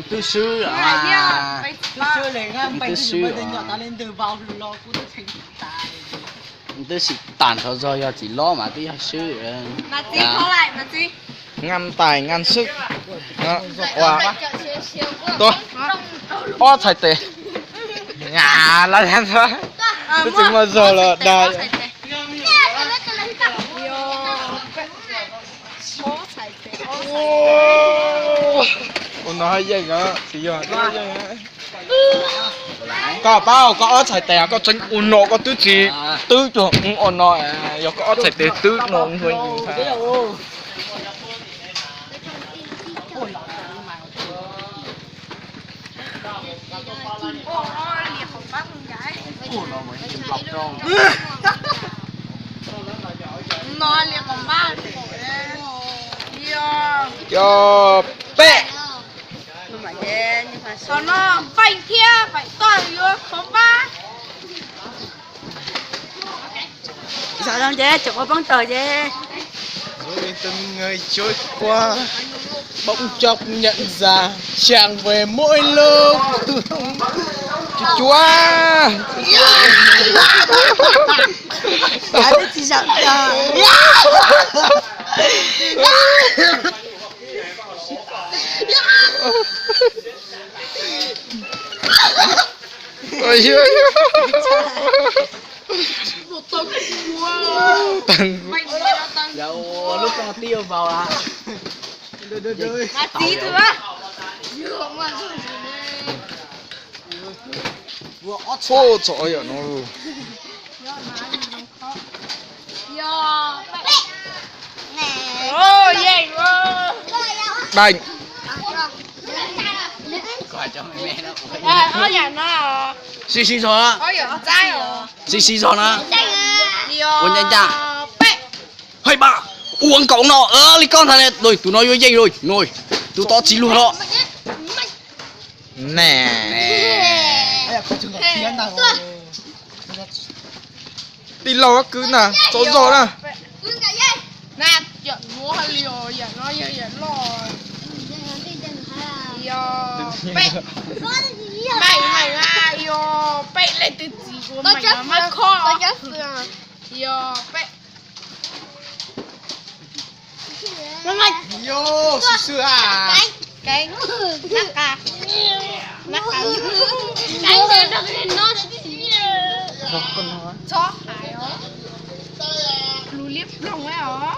Twb swb, twb swb. Twb sim tas nrho zog yog txiv lob mas twb yog swb. Ngam tais ngam xwb. Ob txhais tes. Twb tsis muaj zog los dag. Ua no haj yeej, tsis yog yeej. Koj pab koj ob txhais tes koj tseem ua no koj twb tsis twb cuag ua no, yog koj ob txhais tes twb no. Cov peb. Qhov no feem thiab feem toj yuav qhov pab. Xav zoo ces tseem ua poob tawg ces. Mỗi người trôi qua, bóng chốc nhận ra, chàng về mỗi lúc. Cuav cuav. Ua lub poj tib ua vau a. Txiv tus a. Txhob yam no. Deem. Sib sib zog, sib sib zog na. Ua ncaj ncaj. Hais npam, ua nkaus no li koj ntag. Tus no yuav yeej lawm no. Tus tod tsis luag no. Tij laug kwv na, txhob zog na. Peb leej twg txiv ua meem mas kho. Yog peb. Xwb xwb a. Keeb, nab qa, nab qa. Txhob hais os. Lus liab ploog os.